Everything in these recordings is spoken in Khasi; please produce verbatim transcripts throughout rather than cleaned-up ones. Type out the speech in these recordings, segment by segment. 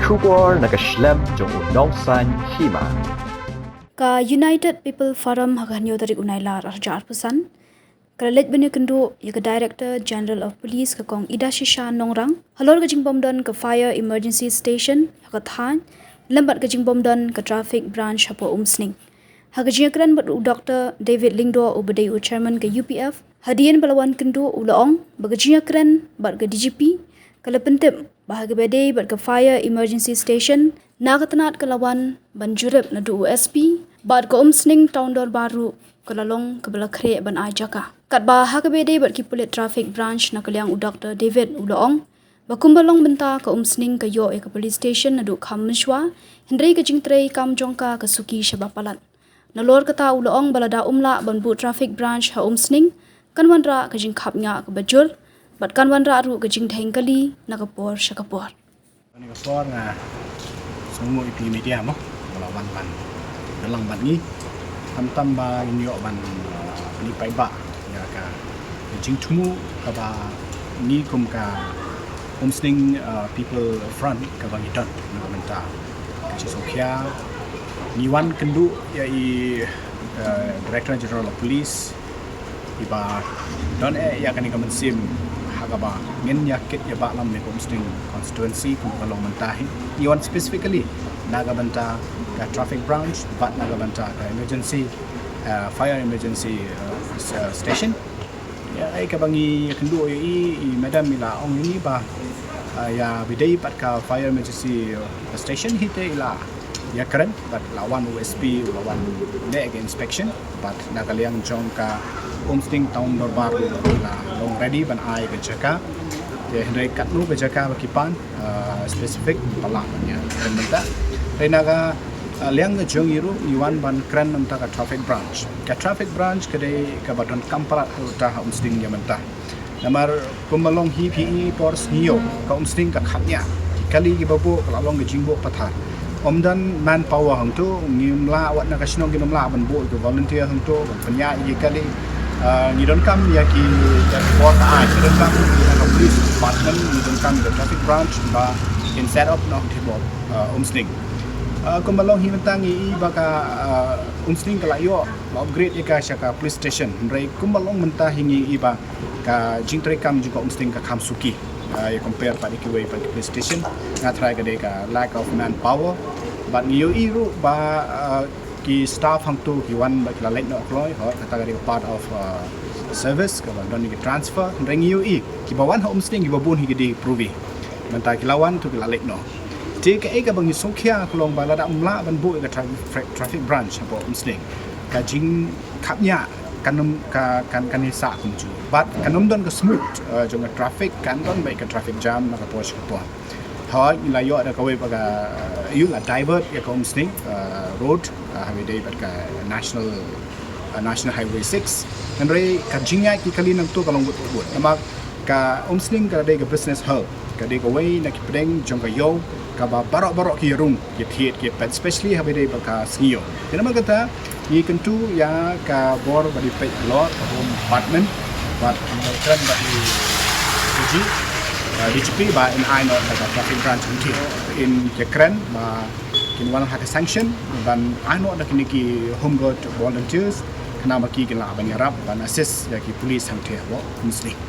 Khubor na ka shlem jong u Nongsaiñ Hima. Ka United People Forum ha ka hynñiew tarik u Nailar arhajar arphew san ka la leit ban ïakynduh ïa ka Director General of Police ka Kong Idashisha Nongrang halor ka jingbymdon ka Fire Emergency Station ha ka thaiñ lem bad ka jingbymdon ka Traffic Branch hapoh Umsning. Ha ka jingïakren bad u Doktor David Lyngdoh uba dei u Chairman ka U P F, hadien ba la wan kynduh u la ong ba ka jingïakren bad ka D G P ka la pyntip ba ha kaba ïadei bad ka Fire Emergency Station, na ka tnat ka la wan ban jurip naduh u S P bad ka Umsning Town Dorbar ruh ka la long kaba la khreh ban ai jaka. Katba ha kaba ïadei bad ki pulit Traffic Branch na ka liang u Doktor David u la ong ba kumba long mynta ka Umsning ka ïoh ïa ka police station naduh kham mynshuwa, hynrei ka jingtrei kam jong ka ka suki shaba palat. Nalor kata u la ong ba lada um lah ban buh Traffic Branch ha Umsning, kan wanrah ka jingkhapngiah kaba jur bad kan wanrah ruh ka jingdheng kali na ka por sha ka por. Kane ka por nga sngewnguh ïa phi media mo, ba la wan ban ïalang bad ngi. Khamtam ba ngin ïoh ban, uh, pyni paidbah ïa ka jingthmu kaba ngi kum ka Umsning, uh, People Front kaba ngi don na ka bynta ka jingsngewkhia. Ngi wan kynduh ïa i, uh, Director General of Police iba don eh ïa kane ka mynsiem ha kaba ngin ïa kit ïa ba lam ne ka Umsning constituency kum ka long mynta hi. Ngi wan specifically na ka bynta ka Traffic Branch bad na ka bynta ka emergency, uh, Fire Emergency, uh, s-, uh, Station. Ïa, ai kaba ngi kynduh ïa i, i madam i la ong ïa ngi ba, ah, ïa ba ïadei bad ka Fire Emergency, uh, Station hi te i la ïakren bad la wan u S P, la wan ne ka inspection bad na ka liang jong ka Umsning Town Dorbar i la long ready ban ai ka jaka. Te hynrei katno ka jaka ba ki pan, ah, specific ba lah ban ïakren mynta. Te na ka, ah, liang ka jong i ruh ngi wan ban kren mynta ka Traffic Branch. Ka Traffic Branch ka dei kaba donkam palat ha uta ha Umsning ïa mynta. Namar kumba long hi phi i por sngi ïoh ka Umsning ka khapngiah. Ki kali kiba buh ka la long ka jingbuh pathar. Ym don manpower hangto, ngim lah wat na ka shnong ngim lah ban buh ki volunteer hangto ban pynïaid ïa ki kali. Ah, ngi donkam ïa ki, ïa ki bor ka aiñ, ngi donkam ïa ka police department, ngi donkam ïa ka traffic branch ba kin set up noh ki bor, ah, Umsning. Ah, kumba long hi mynta ngi i ba ka, ah, Umsning ka la ïoh, la upgrade ïa ka sha ka police station. Hynrei kumba long mynta hi ngi i ba ka jingtrei kam jong ka Umsning ka kham suki. Ah, ïa compare pat ïa kiwei pat ki police station. Nga tharai ka dei ka lack of manpower. Bad ngi ïohi ruh ba, ah, ki staff hangto ki wan ba ki la leit noh kloi, hooid kata ka dei ka part of, ah, service kaba don ki transfer. Hynrei ngi ïohi kiba wan ha Umsning kiba bun hi ki dei approvee. Mynta ki la wan to ki la leit noh. Te kaei kaba ngi sngewkhia ka long ba lada ym lah ban buh ïa ka tra-, tra-, traffic branch hapoh Umsning, ka jingkhapngiah kan ym, ka, kan, kan ïa sah kumjuh. Bad kan ym don ka smooth, eh, jong ka traffic, kan don beit ka traffic jam na ka por sha ka por. Hooid ngi la ïoh da kawei pat ka, eh, ïa la divert ïa ka Umsning, eh, road, eh, ha kaba ïadei bad ka national, eh, National Highway six. Hynrei ka jingïaid ki kali nangto ka long wut wut wut. Namar ka Umsning ka dei ka business hub, ka dei kawei na ki pdeng jong ka ïew kaba baroh baroh ki ïa rung, ki ïa thied, ki ïa peit, especially ha kaba ïadei bad ka sngi ïew. Te namar kata ngi kyntu ïa ka bor ba dei peit halor ka Home Department bad ngi kren bad i D G, uh, D G P ba in ai noh da ka traffic branch hangtei. In ïa kren ba kin wan ha ka sanction ban ai noh da kine ki Home Guard volunteers, khnang ba ki kin lah ban ïarap ban assist ïa ki police hangtei hapoh Umsning.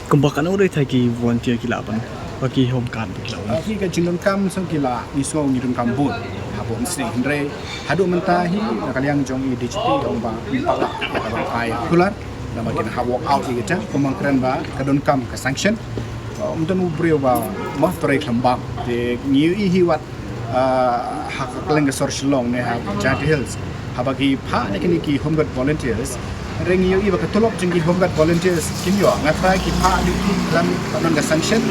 Kumba katno dei thai ki volunteer ki lah ban, ba ki Home Guard ba ki lah ban? Ah, ki ka jingdonkam song ki lah, ngi sngew ngi donkam bun hapoh Umsning. Hynrei haduh mynta hi na ka liang jong i D G P ong ba ym pat lah ïa ka ban ai kular, namar kin hap work out ïa kita, kumba kren ba ka donkam ka sanction. Ah, ym don u briew ba mah trei khlem bam. Te ngi ïohi hi wat ah, ha ka kylleng ka sor Shillong ne ha Jaintia Hills. Haba ki phah da kine ki Home Guard volunteers, hynrei ngi ïohi ba ka tulop jong ki Home Guard volunteers kim ïoh. Nga tharai ki phah da ki khlem pat don ka sanction,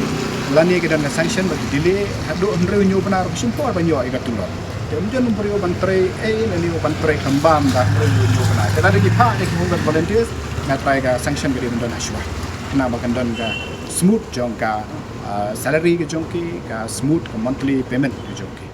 lane ki don ka sanction ba ki delay, haduh hynriew hynñiew bnai ruh kim shym por ban ïoh ïa ka tulop. Te ym don u briew ban trei ei lane u ban trei khlem bam da hynriew hynñiew bnai. Te lada ki phah da ki Home Guard volunteers, nga tharai ka sanction ka dei ban don ha shuwa. Khnang ba kan don ka smooth jong ka, ah, salary ka jong ki, ka smooth ka monthly payment ka jong ki.